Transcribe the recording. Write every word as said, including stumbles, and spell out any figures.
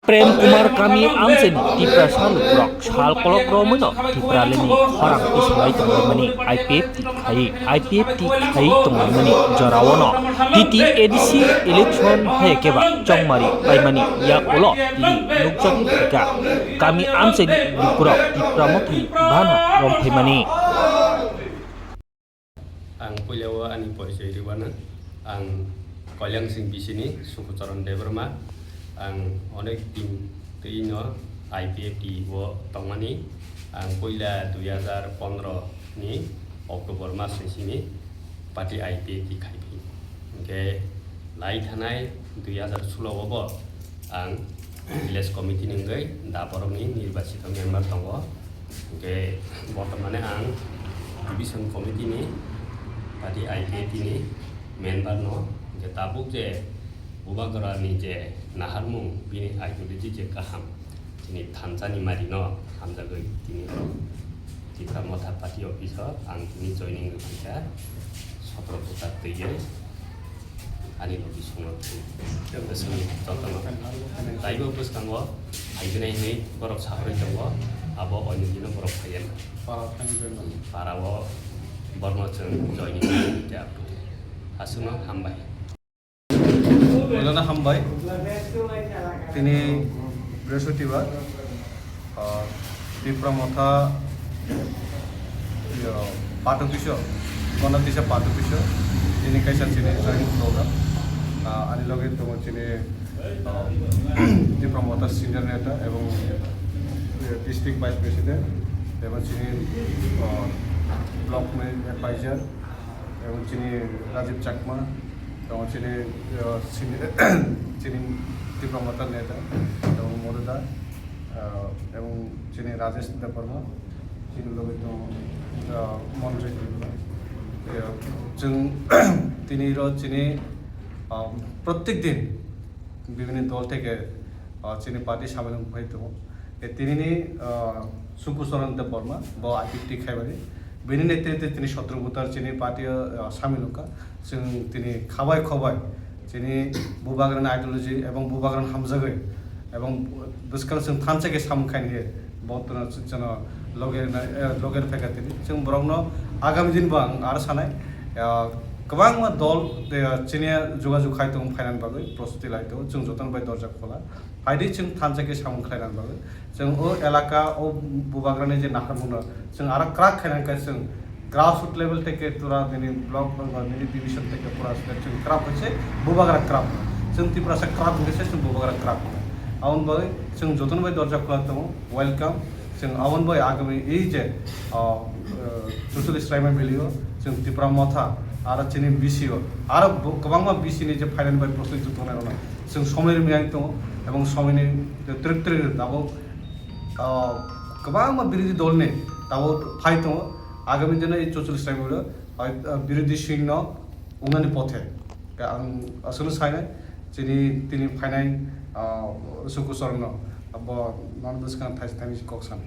Prem Kumar kami amchaini Tiprasa lukurok sal kolok romwino Tipralini khorang tisalai tonglaimani I P F T khai, I P F T khai tonglaimani joraono T T A D C election hai keba chongmari paimani yak ulo tini nukjagwi phaikha. Kami amchaini lukurok Tipra Mothani bana romphaimani. Ang puilao ani porichoi rwmano. Ang Kolyangsing bisini Sukucharan Debbarma. Ang onek din twino I P F T o tongmani. Ang puila dui hazar pondro ni October mas ni simi party I P F T khaiphi. Hwnkhe lai thanai dui hazar sulo o bo ang village committee ni wngwi da borokni nirbachito member tongo. Hwnkhe bortomane ang division committee ni party I P F T ni member no, hwnkhe tabuk je Bubagrani je naharmung, bini ideology je kaham, chini thansa ni mari no hamjagwi tini o Tipra Motha party office o ang tini joining rwkha sotro bwkha twiwi. Ani logi songno thwi. Bwswngni jotono. Taibo bwskango phaibwnai hwnwi borok saharwi tongo, abo oinwi dino borok phaiya. Para thani bai mani. Para o borno chwng joining khe aphuti. Aswkno hambai. Puilano hambai. Tini Brihaspatibar. Ah, Tipra Motha, iyo, party office o, Gonatisa party office o, tini kaisa chini joining program. Ah, ani loge tongo chini, ah, Tipra Motha senior neta ebong, eh, district vice president, ebong chini, ah, block advisor, ebong chini Rajiv Chakma, tongo chini, ah, senior, chini Tipra Motha neta, ebong Moduda. Ah, ebong chini Rajesh Debbarma, chini loge tongo, ah, Monjoy Tripura. Ah, chwng tini ro chini, ah, prottek din bibhinno dol theke, ah, chini party samil wngpai tongo. E tinini, ah, Suku Charan Debbarma, bo I P F T khaibari. Bini netrite tini sotro butar chini party o, ah, samil wngkha. Chwng tini khabai khobai chini Bubagrani ideology ebong Bubagrani hamjagwi ebong bwskang chwng thansa khe samung khaini khe bo tino chwngno loge rwna, eh, loge rwphaikha tini. Chwng borokno agami din bo ang aro sanai, ah, kwbangma dol, eh, chini jogajog khai tongo phainani bagwi prostuti lai tongo. Chwng jotono bai dorja khola. Phaidi chwng thansa khe samung khlainani bagwi. Chwng o elaka, o Bubagrani je naharmungno chwng aro kwrak khainani khe chwng grassroot level theke tura nini block, nini division theke pura se chwng kwrak khe se Bubagra kwrak. Chwng Tiprasa kwrak hwnkhe se chwng Bubagra kwrak. Aboni bagwi chwng jotono bai dorja khula tongo, welcome. Chwng aboni bagwi agami ei je, ah, ah, chuchuli swraima valley o chwng Tipra Motha aro chini B C o aro bo-, kwbangma B C ni je phainani bai prostuti tongnai rokno chwng somoi rwmani tongo, ebong somoini twrwk twrwk tabuk, ah, kwbangma birodhi dolni tabuk phai tongo. Agami dino ei chuchuli swraima valley o, ah, birodhi singno wngnani pothe. Ang aswkno sainai, chini tini phainai, ah, Suku Charanno, abo nono bwskang thaisa thaini kok sanai.